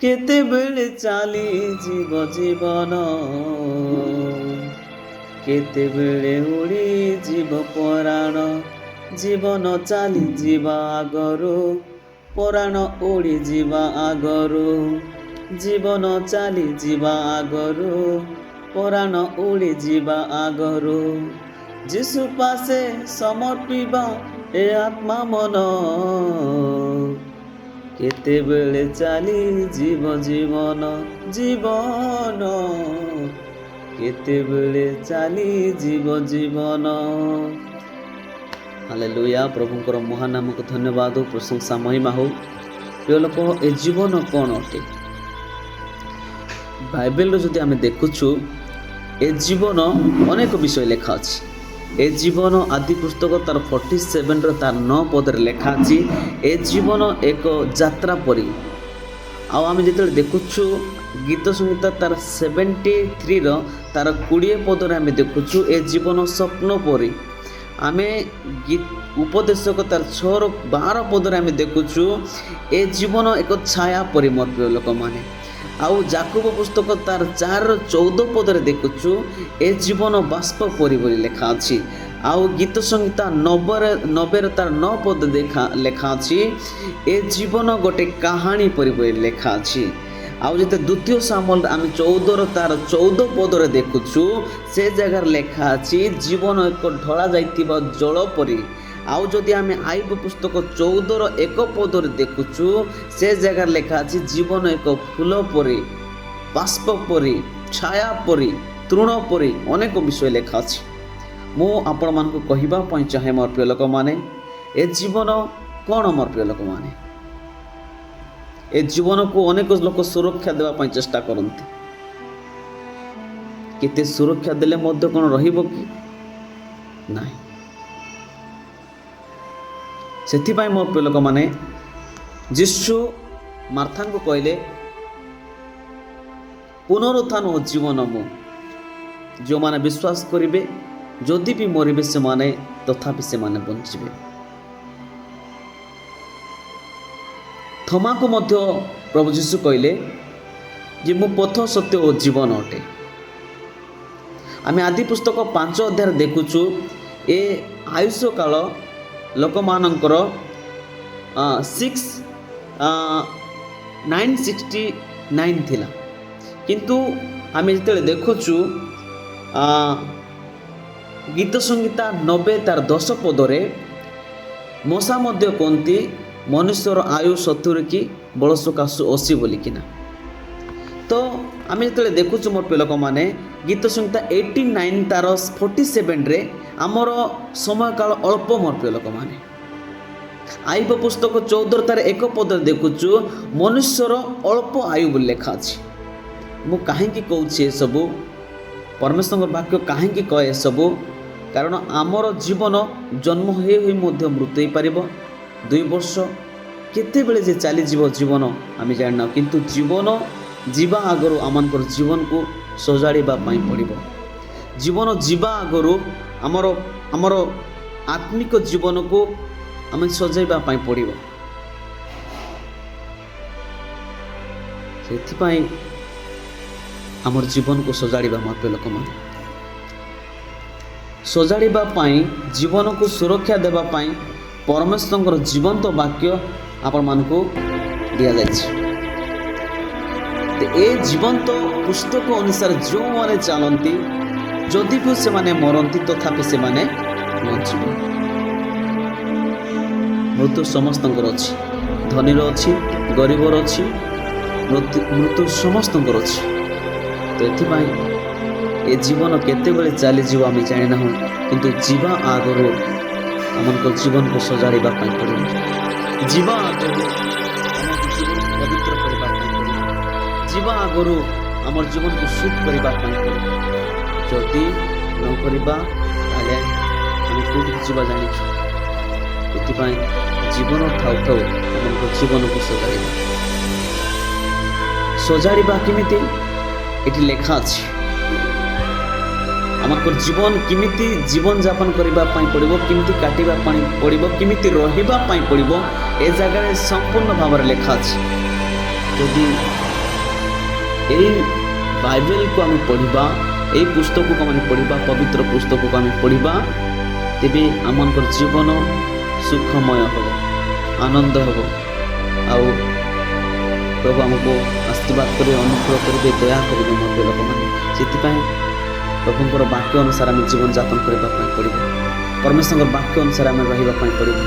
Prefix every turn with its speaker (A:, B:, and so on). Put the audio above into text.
A: କେତେବେଳେ ଚାଲିଯିବ ଜୀବନ, କେତେବେଳେ ଉଡ଼ିଯିବ ପରାଣ। ଜୀବନ ଚାଲିଯିବା ଆଗରୁ, ପରାଣ ଉଡ଼ିଯିବା ଆଗରୁ, ଜୀବନ ଚାଲିଯିବା ଆଗରୁ, ପରାଣ ଉଡ଼ିଯିବା ଆଗରୁ, ଯୀଶୁ ପାଶେ ସମର୍ପିବା ଏ ଆତ୍ମା ମନ। କେତେବେଳେ ଚାଲିଯିବ ଜୀବନ, ଜୀବନ, କେତେବେଳେ ଚାଲିଯିବ ଜୀବନ। ହାଲେଲୁୟା। ପ୍ରଭୁଙ୍କର ମହାନାମକୁ ଧନ୍ୟବାଦ, ପ୍ରଶଂସା, ମହିମା ହଉ। ପ୍ରିୟ ଲୋକ, ଏ ଜୀବନ କ'ଣ ଅଟେ? ବାଇବେଲରେ ଯଦି ଆମେ ଦେଖୁଛୁ, ଏ ଜୀବନ ଅନେକ ବିଷୟ ଲେଖା ଅଛି। ଏ ଜୀବନ ଆଦି ପୁସ୍ତକ ତାର 47ର ତାର 9 ପଦରେ ଲେଖା ଅଛି, ଏ ଜୀବନ ଏକ ଯାତ୍ରା ପରି। ଆଉ ଆମେ ଯେତେବେଳେ ଦେଖୁଛୁ, ଗୀତ ସଂହିତା ତାର 73ର ତାର 20 ପଦରେ ଆମେ ଦେଖୁଛୁ, ଏ ଜୀବନ ସ୍ୱପ୍ନ ପରି। ଆମେ ଉପଦେଶକ ତାର 6ର 12 ପଦରେ ଆମେ ଦେଖୁଛୁ, ଏ ଜୀବନ ଏକ ଛାୟା ପରି ମୋର ପ୍ରିୟ ଲୋକମାନେ। ଆଉ ଜାକୁବ ପୁସ୍ତକ ତାର 4ର 14 ପଦରେ ଦେଖୁଛୁ, ଏ ଜୀବନ ବାଷ୍ପ ପରି ବୋଲି ଲେଖା ଅଛି। ଆଉ ଗୀତ ସଂହିତା 90ର ତାର 9 ପଦ ଲେଖା ଅଛି, ଏ ଜୀବନ ଗୋଟେ କାହାଣୀ ପରି ବୋଲି ଲେଖା ଅଛି। ଆଉ ଯେତେ ଦ୍ୱିତୀୟ ସାମୁଏଲ ଆମେ 14ର ତାର 14 ପଦରେ ଦେଖୁଛୁ, ସେ ଜାଗାରେ ଲେଖା ଅଛି, ଜୀବନ ଏକ ଢଳା ଯାଇଥିବା ଜଳ ପରି। ଆଉ ଯଦି ଆମେ ଆୟୁବ ପୁସ୍ତକ 14ର 1 ପଦରେ ଦେଖୁଛୁ, ସେ ଜାଗାରେ ଲେଖା ଅଛି, ଜୀବନ ଏକ ଫୁଲ ପରି, ବାଷ୍ପ ପରି, ଛାୟା ପରି, ତୃଣ ପରି, ଅନେକ ବିଷୟ ଲେଖା ଅଛି। ମୁଁ ଆପଣମାନଙ୍କୁ କହିବା ପାଇଁ ଚାହେଁ ମୋର ପ୍ରିୟ ଲୋକମାନେ, ଏ ଜୀବନ କ'ଣ ମୋର ପ୍ରିୟ ଲୋକମାନେ? ଏ ଜୀବନକୁ ଅନେକ ଲୋକ ସୁରକ୍ଷା ଦେବା ପାଇଁ ଚେଷ୍ଟା କରନ୍ତି। କେତେ ସୁରକ୍ଷା ଦେଲେ ମଧ୍ୟ କ'ଣ ରହିବ କି? ନାହିଁ। ସେଥିପାଇଁ ମୋ ପ୍ରିୟ ଲୋକମାନେ, ଯୀଶୁ ମାର୍ଥାଙ୍କୁ କହିଲେ, ପୁନରୁତ୍ଥାନ ଓ ଜୀବନ ମୁଁ। ଯେଉଁମାନେ ବିଶ୍ୱାସ କରିବେ, ଯଦି ବି ମରିବେ ସେମାନେ, ତଥାପି ସେମାନେ ବଞ୍ଚିବେ। ଥମାକୁ ମଧ୍ୟ ପ୍ରଭୁ ଯୀଶୁ କହିଲେ ଯେ ମୁଁ ପଥ, ସତ୍ୟ ଓ ଜୀବନ ଅଟେ। ଆମେ ଆଦି ପୁସ୍ତକ 5 ଅଧ୍ୟାୟରେ ଦେଖୁଛୁ, ଏ ଆୟୁଷ କାଳ ଲୋକମାନଙ୍କର 6969 ଥିଲା। କିନ୍ତୁ ଆମେ ଯେତେବେଳେ ଦେଖୁଛୁ, ଗୀତ ସଂହିତା 90 ତାର 10 ପଦରେ ମୋଶା ମଧ୍ୟ କୁହନ୍ତି, ମନୁଷ୍ୟର ଆୟୁ 70 କି ବଳ ସକାଶୁ 80 ବୋଲିକିନା। ତ ଆମେ ଯେତେବେଳେ ଦେଖୁଛୁ ମୋର ପ୍ରିୟ ଲୋକମାନେ, ଗୀତ ସଂହିତା 89 ତାର 47ରେ ଆମର ସମୟକାଳ ଅଳ୍ପ ମୋର ପ୍ରିୟ ଲୋକମାନେ। ଆୟୁବ ପୁସ୍ତକ 14 ତାର 1 ପଦରେ ଦେଖୁଛୁ, ମନୁଷ୍ୟର ଅଳ୍ପ ଆୟୁ ବୋଲି ଲେଖା ଅଛି। ମୁଁ କାହିଁକି କହୁଛି ଏସବୁ? ପରମେଶ୍ୱରଙ୍କ ବାକ୍ୟ କାହିଁକି କହେ ଏସବୁ? କାରଣ ଆମର ଜୀବନ ଜନ୍ମ ହୋଇ ହୋଇ ମଧ୍ୟ ମୃତ୍ୟୁ ହେଇପାରିବ। 2 ବର୍ଷ କେତେବେଳେ ଯେ ଚାଲିଯିବ ଜୀବନ, ଆମେ ଜାଣିନାହୁଁ। କିନ୍ତୁ ଜୀବନ ଯିବା ଆଗରୁ ଆମମାନଙ୍କର ଜୀବନକୁ ସଜାଡ଼ିବା ପାଇଁ ପଡ଼ିବ। ଜୀବନ ଯିବା ଆଗରୁ ଆମର ଆତ୍ମିକ ଜୀବନକୁ ଆମେ ସଜାଇବା ପାଇଁ ପଡ଼ିବ। ସେଥିପାଇଁ ଆମର ଜୀବନକୁ ସଜାଡ଼ିବା ମୋର ପ୍ରିୟ ଲୋକମାନେ, ସଜାଡ଼ିବା ପାଇଁ, ଜୀବନକୁ ସୁରକ୍ଷା ଦେବା ପାଇଁ ପରମେଶ୍ୱରଙ୍କର ଜୀବନ୍ତ ବାକ୍ୟ ଆପଣମାନଙ୍କୁ ଦିଆଯାଇଛି। ତ ଏ ଜୀବନ୍ତ ପୁସ୍ତକ ଅନୁସାରେ ଯେଉଁମାନେ ଚାଲନ୍ତି, ଯଦି ବି ସେମାନେ ମରନ୍ତି, ତଥାପି ସେମାନେ ବଞ୍ଚିବେ। ମୃତ୍ୟୁ ସମସ୍ତଙ୍କର ଅଛି, ଧନୀର ଅଛି, ଗରିବର ଅଛି, ମୃତ୍ୟୁ ସମସ୍ତଙ୍କର ଅଛି। ତ ଏଥିପାଇଁ ଏ ଜୀବନ କେତେବେଳେ ଚାଲିଯିବ ଆମେ ଜାଣିନାହୁଁ, କିନ୍ତୁ ଯିବା ଆଗରୁ ଆମଙ୍କ ଜୀବନକୁ ସଜାଡ଼ିବା ପାଇଁ ପଡ଼ିବ। ଯିବା ଆଗରୁ ଆମ ଜୀବନକୁ ପବିତ୍ର କରିବା ପାଇଁ ପଡ଼ିବ। ଯିବା ଆଗରୁ ଆମର ଜୀବନକୁ ଶୁଦ୍ଧ କରିବା ପାଇଁ ପଡ଼ିବ। ଯଦି ନ କରିବା, ତାହେଲେ ଆମେ କେଉଁଠିକୁ ଯିବା ଜାଣିଛୁ। ଏଥିପାଇଁ ଜୀବନ ଥାଉ ଥାଉ ଆମଙ୍କ ଜୀବନକୁ ସଜାଡ଼ିବା। ସଜାଡ଼ିବା କେମିତି? ଏଠି ଲେଖା ଅଛି, ଆମଙ୍କର ଜୀବନ କେମିତି ଜୀବନଯାପନ କରିବା ପାଇଁ ପଡ଼ିବ, କେମିତି କାଟିବା ପାଇଁ ପଡ଼ିବ, କେମିତି ରହିବା ପାଇଁ ପଡ଼ିବ, ଏ ଜାଗାରେ ସମ୍ପୂର୍ଣ୍ଣ ଭାବରେ ଲେଖା ଅଛି। ଯଦି ଏଇ ବାଇବେଲକୁ ଆମେ ପଢ଼ିବା, ଏଇ ପୁସ୍ତକକୁ ଆମେ ପଢ଼ିବା, ପବିତ୍ର ପୁସ୍ତକକୁ ଆମେ ପଢ଼ିବା, ତେବେ ଆମମାନଙ୍କର ଜୀବନ ସୁଖମୟ ହେବ, ଆନନ୍ଦ ହେବ ଆଉ ପ୍ରଭୁ ଆମକୁ ଆଶୀର୍ବାଦ କରିବେ, ଅନୁଗ୍ରହ କରିବେ, ଦୟା କରିବେ ମୋ ପ୍ରିୟ ଲୋକମାନେ। ସେଥିପାଇଁ ପ୍ରଭୁଙ୍କର ବାକ୍ୟ ଅନୁସାରେ ଆମେ ଜୀବନଯାପନ କରିବା ପାଇଁ ପଡ଼ିବ। ପରମେଶ୍ୱରଙ୍କର ବାକ୍ୟ ଅନୁସାରେ ଆମେ ରହିବା ପାଇଁ ପଡ଼ିବ।